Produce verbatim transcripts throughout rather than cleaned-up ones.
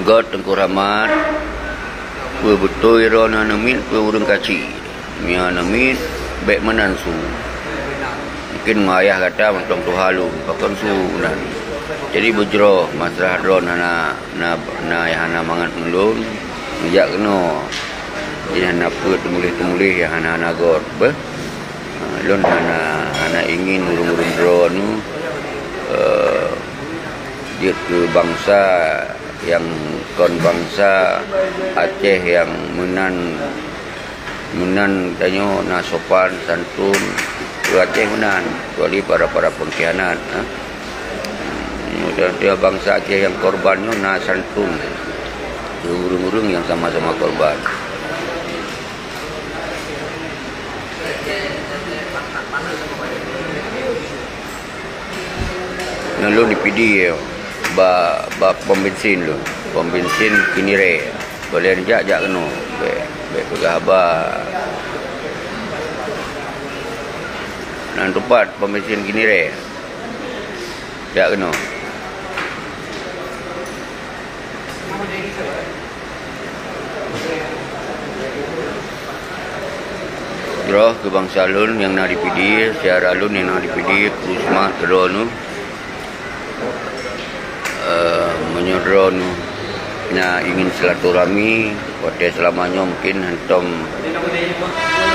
Göt Teungku Rahmat, peue beutôi droeneuh hana miet, peue ureuëng kacik. Meunyoe hana miet, bék meunan su. Mungkin ngon ayah gata mantong tuha lôn, pakon su meunan. Jadi beujroh, masalah droeneuh hana, na, na nyang hana mangat ngon lôn, neujak keunoe. Jadi hana peue teumuléh-teumuléh nyang hana-hana göt, beh. Ha, lôn hana, hana ingin ureuëng-ureuëng droeneuh, eh, jeuet keu bansa nyang kon bansa Aceh nyang meunan, meunan tanyoe na sopan santun, keu Aceh meunan, kecuali para-para pengkhianat, ha. Mudah-mudahan bansa Aceh nyang korban nyoe na santun keu ureuëng-ureuëng nyang sama-sama korban. Nyan lôn di Pidie, bak, bak pom bensin lôn, pom bensin Kiniré. Boleh jak, jak keunoe, bék, bék peugah haba. Nan teumpat pom bensin Kiniré. Jak keunoe. Jroh keu bansa lôn nyang na di Pidie, syedara lôn nyang na di Pidie, kru seumangat keudroe neuh. Eh, meunyoe droeneuh na ingin silaturahmi, watée seulama nyoe mungkin hantom,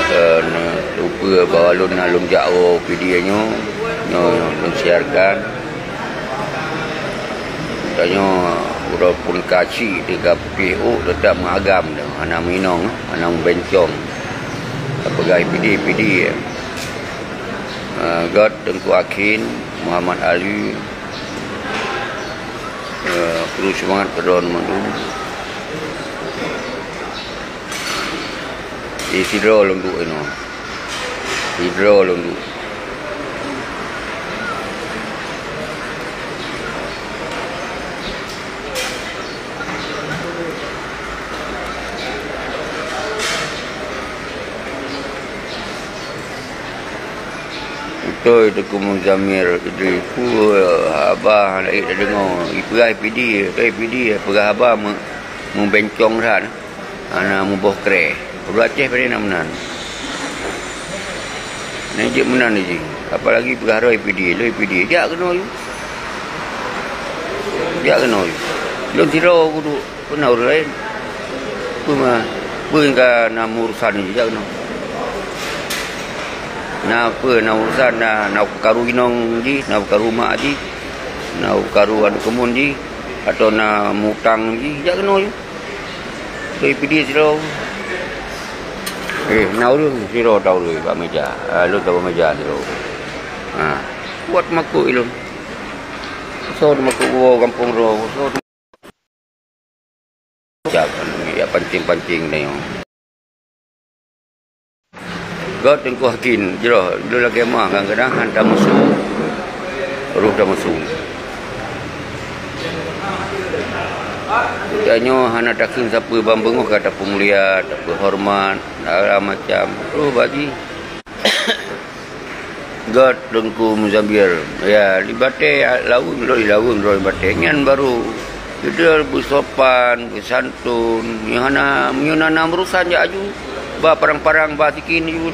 eh, neuteupeue bahwa lôn na lôn jak woe Pidie nyoe, nyoe lôn siarkan. Tanyoe uroe phon ka chik teuka putéh ôk, teutap meuagam, hana meuinong, hana meubencong. Tapeugah Pidie, Pidie. Eh, göt Teungku Akhin, Muhammad Ali, eh, kru seumangat keudroe neuh mandum. Di sidroe lôn duek inoe. Sidroe lôn duek. Beutôi Teungku Muzamil Idris, peue haba hana ék tadeungoe. Ipeugah Pidie, ipeugah Pidie, peugah haba meu-, meubencong that, hana muboh kreh. Ureuëng Aceh padum na meunan. Nyan jeuet meunan jih. Apalagi peugah droe Pidie, lôn Pidie. Jak keunoe ju. Jak keunoe ju. Lôn sidroe kudu. Peue na ureuëng laén? Peue ma-, peue nyang ka na meuurusan jih, jak keunoe. Na peue na urusan, na, na peukaru inong jih, na peukaru mak jih, na peukaru aneuëk keumuen jih, atau na mutang jih, jak keunoe ju. Keu Pidie sidroe. Eh, na ureuëng sidroe ta ureuëng bak meja. Ah, lôn ta bak meja sidroe. Ha, kuat makuk ilôn. Soe makuk woe gampông droe, soe Cak, ya pancing-pancing tanyoe. Göt Teungku Hakim, jroh, lôn lagée ma kadang-kadang han tameusu. Roh tameusu. Tanyoe hana takheun sapeue ban beungoh ka tapeumulia, tapeuhoreumat, segala macam. Roh bak jih. Göt Teungku Muzamil. Ya, di batée laweueng, lôn di laweueng droe batée. Nyan barô keudroe beusopan, beusantun. Nyoe hana, nyoe hana urusan jak aju. Ba parang-parang ba sikin aju.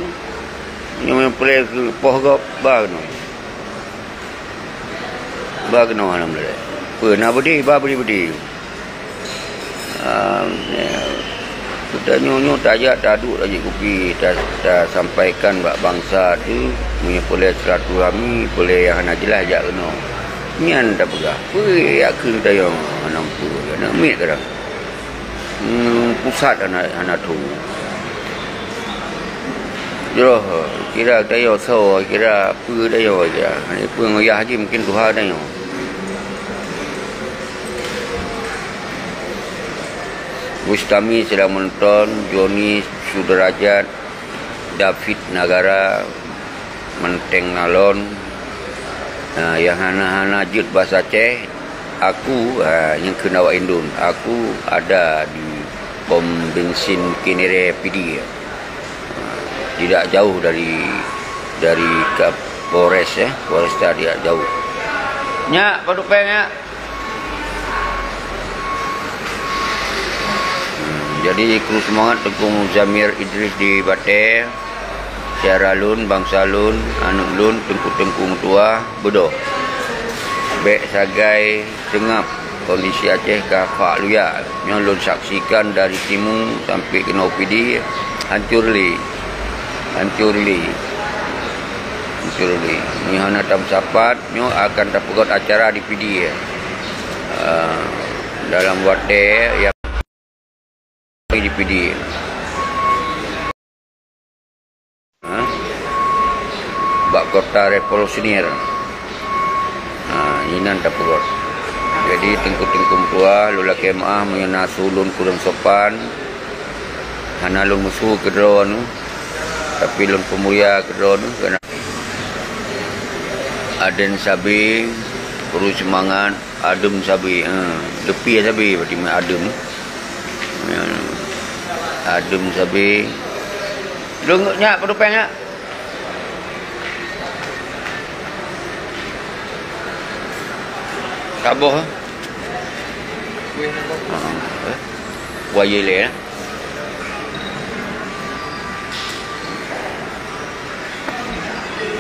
Nyoe nyang peureulée keu poh gob ba keunoe. Ba keunoe alhamdulillah. Peue na beudé, ba beudé-beudé. Ah, ya. Geutanyoe nyoe tajak taduek laju kupi, ta-, tasampaikan bak bansa teuh, meunyoe peureulée silaturahmi, peureulée nyang hana jeulaih jak keunoe. Nyan tapeugah, peue yakheun tanyoe hana peue, hana miet kadang. Hmm, pusat hana, hana tho. Jroh, kira tanyoe soe, kira peue tanyoe, kira. Hana peue ngon yah jih mungkin tuha tanyoe. Bustami sedang menonton, Joni Sudrajat, David Nagara, Manteng Nalon, ha, nyang hana-hana jeuet bahasa Aceh, aku, ha, nyang kheun awak Indon, aku ada di pom bensin Kiniré Pidie. Ha, tidak jauh dari, dari Kapolres, ya, Polresta tidak jauh. Nyak, padub péng, nyak. Jadi, kru seumangat Teungku Muzamir Idris di Batée, syedara lôn, bansa lôn, aneuk lôn, teungku-teungku meutuah, beudôh. Bék sagai seungab, kondisi Aceh ka fak luyak. Nyoe lôn saksikan dari timu sampai keunoe Pidie, hancur lé. Hancur lé. Hancur lé. Nyoe hana tameusapat, nyoe akan tapeugöt acara di Pidie. Ah, dalam watée nyang di Pidie. Ha? Bak kota revolusioner. Ha, inan tapeugöt. Jadi, teungku-teungku meutuah, lôn lakée meuáh meunyoe na su lôn kureueng sopan, hana lôn meusu keudroe nyoe, tapi lôn peumulia keudroe nyoe, keureuna aden sabe, kru seumangat, adem sabe, ha, leupie sabe, berarti adem. Ya. Adem sabe. Lôn nyak, padum péng nyak. Saboh, eh? Ha, eh? Buaya lé, eh?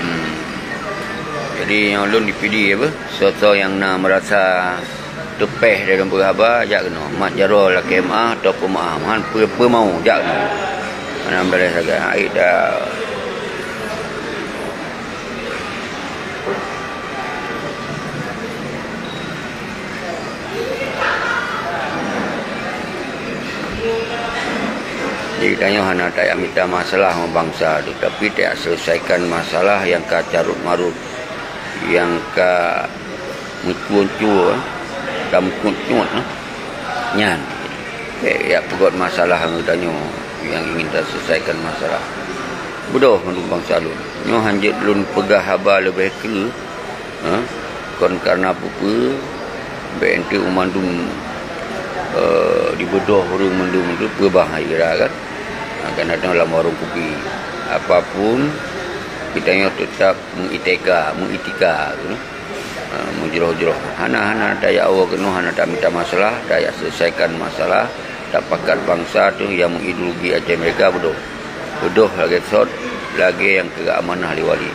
Hmm. Jadi, nyang lôn di Pidie apa? Soe-soe nyang na meurasa teupéh dalam peugah haba, jak keunoe. Mat jaroe lakée meuáh atau peumeuáh. Han peue-peue mau, jak keunoe. Hana meudaleh sagai. Hai dah. Jadi, tanyoe hana tajak mita masalah ngon bansa tu, tapi tajak selesaikan masalah nyang ka carut marut, nyang ka meucue-cue, eh, ka meucut-cut, eh. Nyan. Eh, jak peugöt masalah ngon tanyoe nyang ingin taselesaikan masalah. Beudôh mandum bansa lôn. Nyoe hanjeuet lôn peugah haba leubeh kreueh, ha? Kon kareuna peue-peue, bék enteuk mandum, eh, dibeudôh ureuëng mandum tu peubah hai geura kan. Ha, kan datang lam warong kupi. Apapun, kita nyoe tetap meuitika, meuitika, gitu. Ha, meujroh-jroh. Hana, hana tajak awoe keunoe, hana tamita masalah, tajak selesaikan masalah, tapakat bansa tu nyang meuideologi Aceh Merdeka beudôh. Beudôh lagée sot, lagée nyang keu amanah lé wali.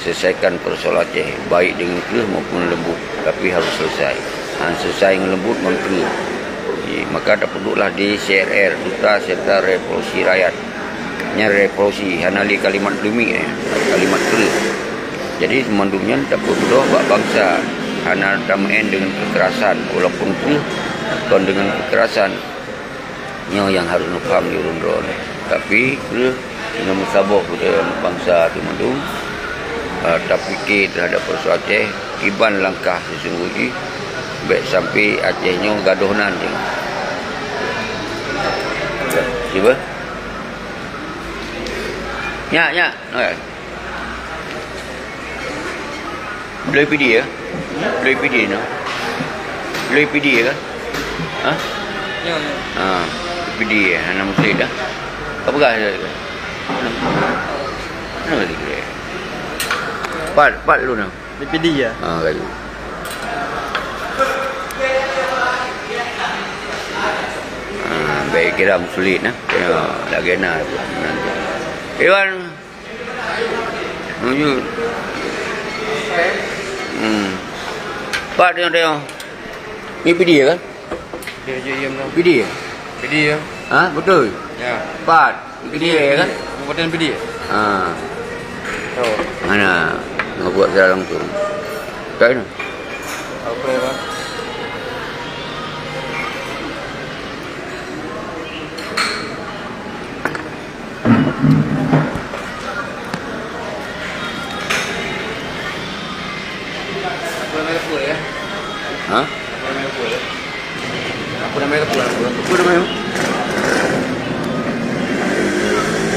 Selesaikan persoalan Aceh, baik dengan kreueh maupun lembut, tapi harus selesai. Han selesai ngon lembut ngon kreueh. Ji, maka tapeudueklah di C R R, Duta Serta Revolusi Rakyat. Nyan revolusi, hana lé kalimat leumik, eh, kalimat kreueh. Jadi, mandum nyan tapeubeudôh bak bansa, hana tameu'en deungon keukerasan, walaupun kreueh kon deungon keukerasan. Nyoe nyang harôh neupaham di ureuëng droe. Tapi, kreueh deungon meusaboh keu bansa teuh mandum, eh, tapike teuhadap peursoalan Aceh, kiban langkah sisunggoh jih, bék sampai Aceh nyoe gadôh nan teuh. Cuba. Nyak, nyak. Hai. Bloe Pidie, ya? Bloe Pidie, no? Bloe Pidie, kan? Ha? Ya, ya. Ha, Pidie, ya? Hana meusti dah. Apa kah? Hana meusti. Pat, pat lu, no? Bloe Pidie, ya? Ha, kali. Ha, baik kira meusulit, nah. Ya, lagi na. Iwan. Lanjut. Hmm. Pat tengok-tengok. Ni Pidie kan? Dia je yang Pidie. Pidie ya? Ha, betul. Ya. Pat. Pidie kan? Kabupaten Pidie. Ha. Oh. Mana? Nak buat secara langsung. Kat mana? Apa ya, Bang? Apa namanya pun ya? Ha? Apa namanya pun ya? Apa namanya pun? Apa namanya?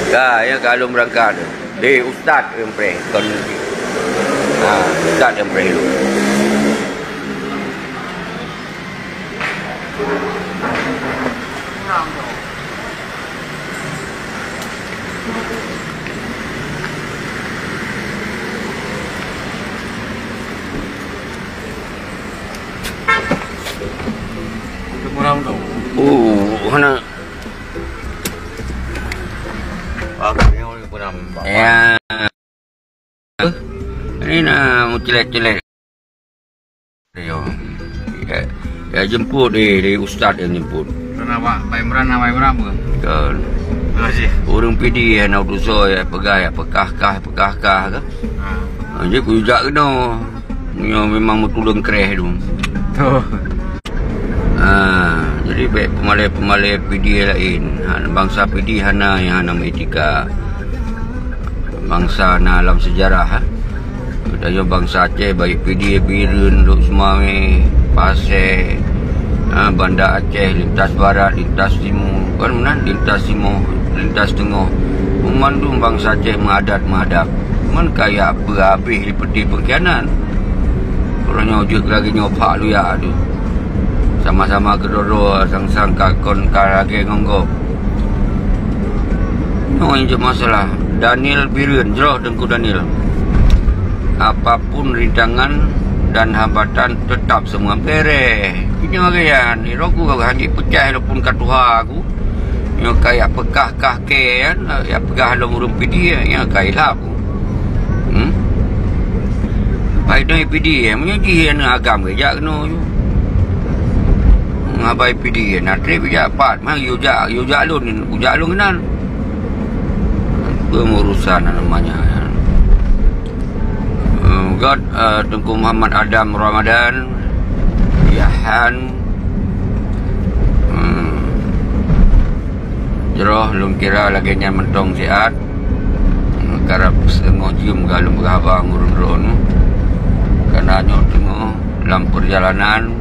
Ka, ya, kalau berangkat. Deh, ustaz yang preh, kon, ha, ustaz yang preh lu. Murah tu. Oh, hana. Ini na meucilek-cilek. Yo. Ya, ya jemput deh, dari ustaz yang jemput. Karena Pak, Pak Imran, Pak Imran apa? Kan. Terima kasih. Ureueng Pidie hana utusoe, ya peugah, ya peugah kah, peugah kah ke? Ha. Ha, jadi kujak kena. Nyo memang meutuleueng kreh tu. Tuh. Ha, jadi baik pemalai-pemalai Pidie lain. Ha, bangsa Pidie hana yang hana meuetika. Bangsa na lam sejarah, ha. Tanyoe bangsa Aceh, baik Pidie, Bireuen, Lhokseumawe, Pasè, ha, Banda Aceh, lintas barat, lintas timu, kan meunan, lintas timoh, lintas teungoh. Meumandum bangsa Aceh meuadat meuadab. Man kaya peue habéh di peuti pengkhianat. Uroe nyoe jeuet lagèe nyoe phak luya tu. Sama-sama keudroe-droe sang-sang ka kon ka lagèe ngon gob. Nyoe nyang jeuet masalah. Daniel Bireuen, jroh Teungku Daniel. Apapun rintangan dan hambatan, tetap semua beres. Nyoe lagèe nyan, di roku hana pecah walaupun ka tuha aku. Nyoe ka yak peugah kah kèe nyan, yak peugah lom ureueng Pidie, nyan ka ilap. Hmm? Pai doi Pidie, meunyoe jih aneuk agam ke jak keunoe ju. Ngabai Pidie, na trép jak pat, mah yue jak, yue jak lôn, yue jak lôn keunan. Peungurusan namanya. Hmm, göt, eh, Teungku Muhammad Adam Ramadan, Yahan, hmm, jroh lôn kira lagèe nyan mantong siat. Hmm, karab seungoh jeuem ka lôn beuhaba ngon ureueng droeneuh. Karena nyoe teungoh lam peurjalanan,